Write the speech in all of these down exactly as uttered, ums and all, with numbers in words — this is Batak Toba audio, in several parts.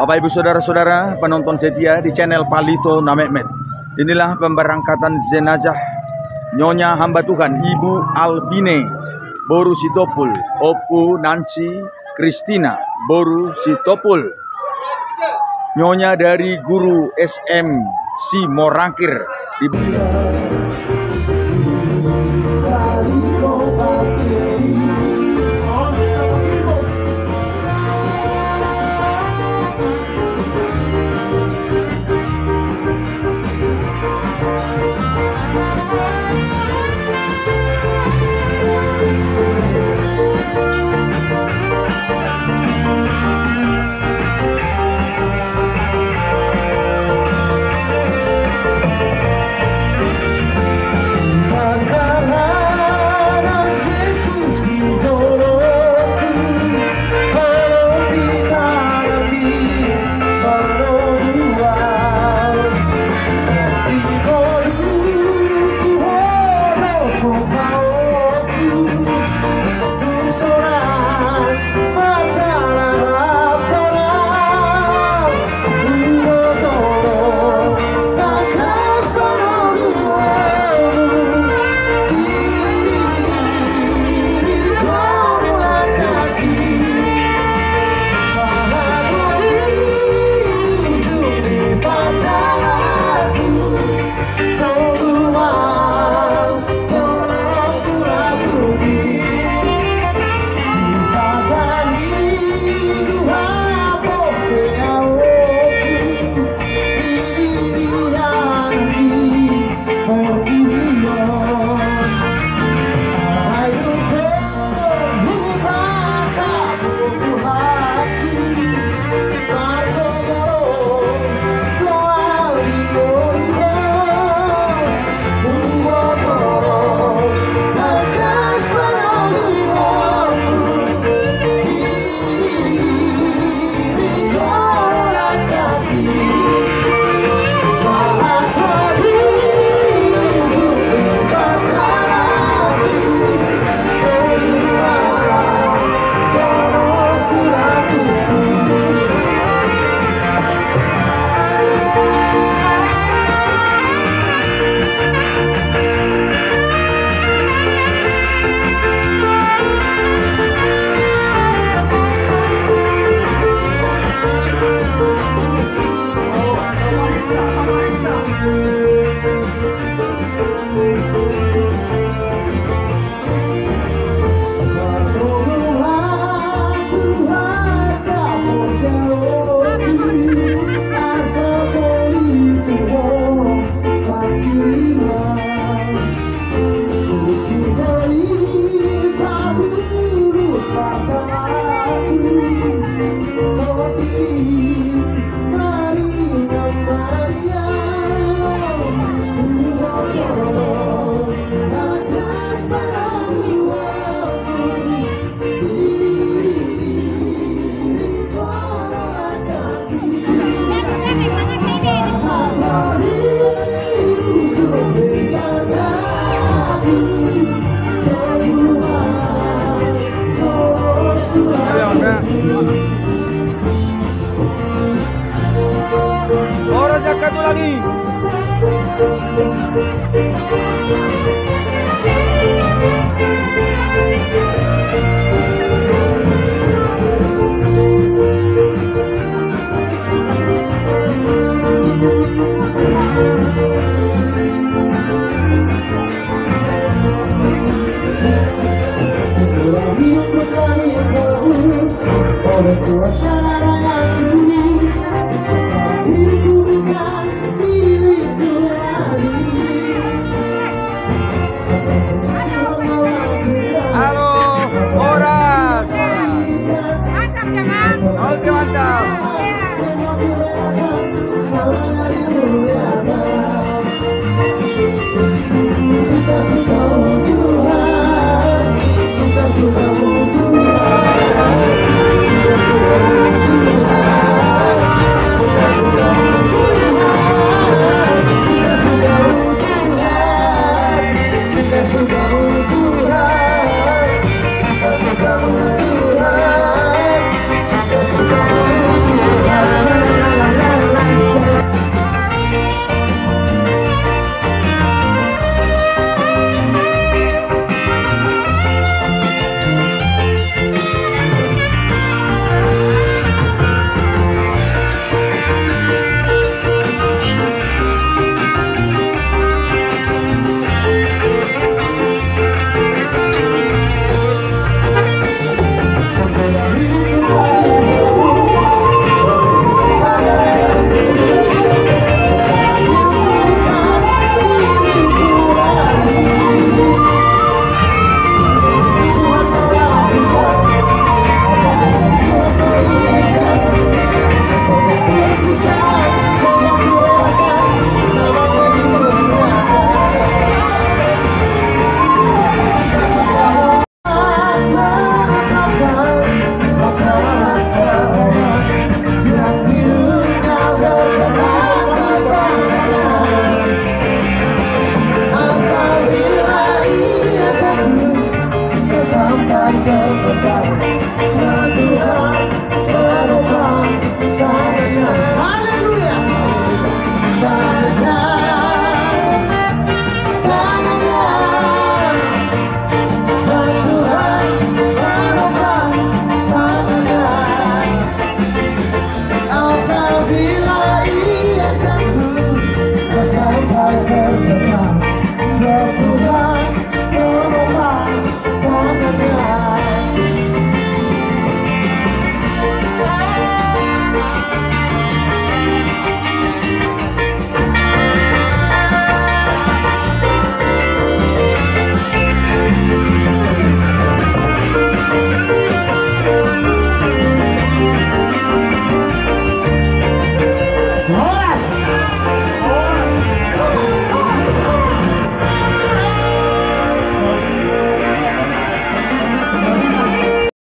Bapak, Ibu, saudara-saudara penonton setia di channel Palito na Metmet. Inilah pemberangkatan jenazah Nyonya Hamba Tuhan, Ibu Albine, boru Sitompul, Ompu Nancy Kristina, boru Sitompul. Nyonya dari guru S M C Morangkir di Ora jaka tulangi.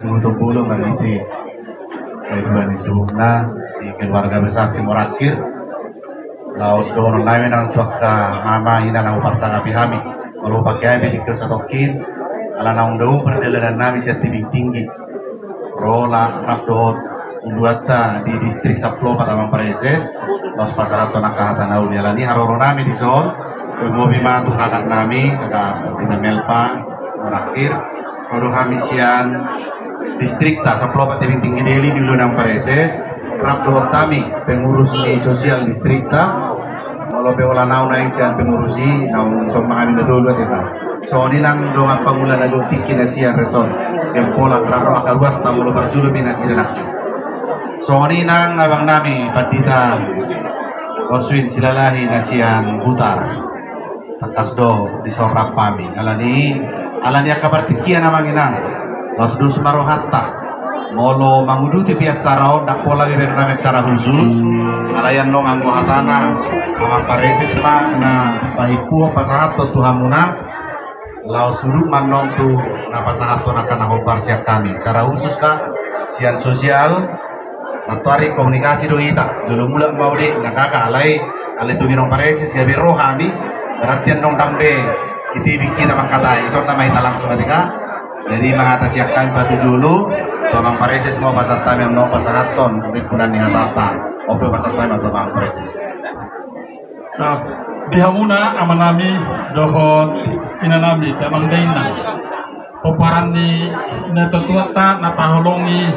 Tubutubu do marhite, eh, dua ni suhutna di keluarga besar Simorangkir. Laos dohonon nami nang tu angka ama ina na huparsangapi hami, molo hupakehe hami di tingki on satongkin, ala naung dao pardalanan nami sian Tebing Tinggi ro rap dohot uluanta di distrik Sampulu Opat Amang Praeses, laos pasahathon angka hata na uli. Alani haroro nami dison, tarlobi ma tu kakak nami, kakak Tina Melpa, terakhir, ro do hami sian distrikta Sampulu Opat Tebing Tinggi Deli di ulu ni Amang Praeses, rap dohot hami pengurus ni sosial distrikta. Molo pe holan au naeng sian pengurus i, naung dison ma hami na tolu, ate, ba. Songon i nang dongan pangula na jolo tingki na sian Resort Gempolan, rap dohot angka ruasta molo parjolo pe nasida nangkin. Songon i nang abang nami Pandita Oswin Silalahi na sian Huta. Tangkas do dison rap hami. Alani, alani angka partingkian, amang inang, laos dos ma rohanta molo manguduti pe acara on, ndang pola be baen nami acara khusus. Alai annon anggo hatana Amang Praeses ma na pahimpuhon pasahathon tu hamuna. Laos sudut ma annon tu na pasahathon angka na hombar sian hami, acara khusus ka sian sosial. Nantoari komunikasi do hita, jolo mulak ma uli na kaka, alai, alai tu ginong Praeses gabe ro hami. Berarti annon ndang be di Tebing hita mangkatai, dison nama hita langsung, ate, ka. Jadi mangkatai sian hami patujolo, tu Amang Praeses ma pasahat hami annon pasahathon rimpunan ni hatanta. On pe pasahat hami tu Amang Praeses. Nah, di hamuna amanami dohot inanami, damang dainang, pomparan ni natuatuanta na taholongi,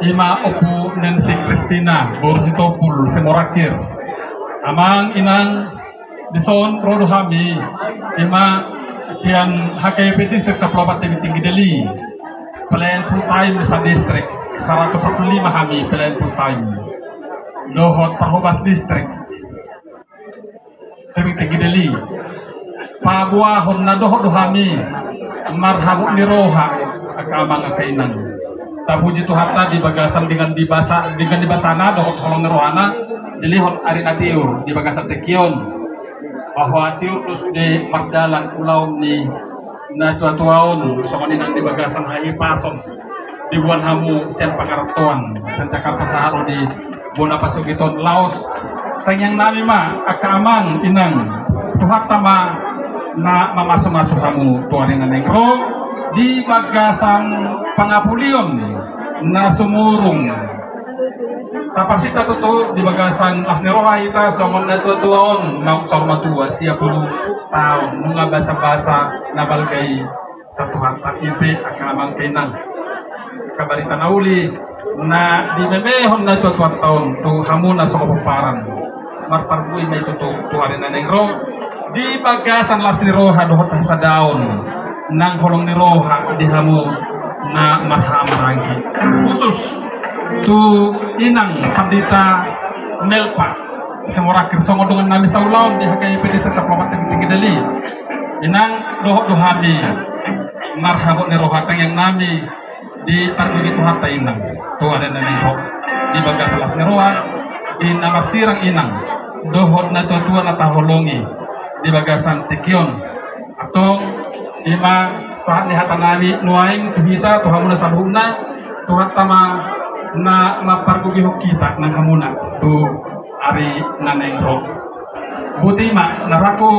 ima Ompu Nancy Kristina boru Sitompul Simorangkir. Amang inang, dison ro do hami, ima sian H K B P distrik Sampulu Opat Tebing Tinggi Deli. Pelayan full time di sadistrik, saratus sampulu lima hami pelayan full time dohot parhobas distrik Tebing Tinggi Deli. Paboahon na dohot do hami marhabot ni roha, angka amang, angka inang. Tapuji Tuhanta di bagasan dengan di basa, dengan di basana dohot holong ni rohana, dilehon ari na tiur di bagasan tingki on. Bahwa tiur do sude mardalan ulaon ni natua-tua on, songon i nang di bagasan hahipason diboan hamu sian pangarantoan, sian Jakarta sahat ro di bona pasogit on, laos tangiang nami ma angka amang inang, Tuhanta ma na mamasu-masu hamu tu ari na naeng ro di bagasan pangapulion na sumurung. Taparsinta tutu di bagasan las ni roha hita songon natua-tua on, naung saur matua sia pulu taon, nunga basa-basa na balga i. Satuhanta i pe angka amang inang, angka barita na uli na dibebehon natua-tuanta on tu hamuna songon pomparan. Marparbue ma i tutu tu ari na naeng ro di bagasan las ni roha dohot hasadaon nang holong ni roha di hamu na marhahamaranggi. Khusus tu inang Pandita Melpa Simorangkir songon dongan nami saulaon di H K I P Desa Caplok Manting Tinggi Dali. Inang, dohot do hami marhabot ni roha, tangiang nami dipargogoi Tuhanta inang tu ari na naeng ro di bagasan las ni roha di na marsirang inang dohot natua-tua na taholongi di bagasan tingki on. Antong i ma sahat ni hata nami nuaeng tu hita, tu hamuna saluhutna. Tuhanta ma na mampargogoihon hita nang hamuna tu ari na naeng ro. Boti ma na rohangku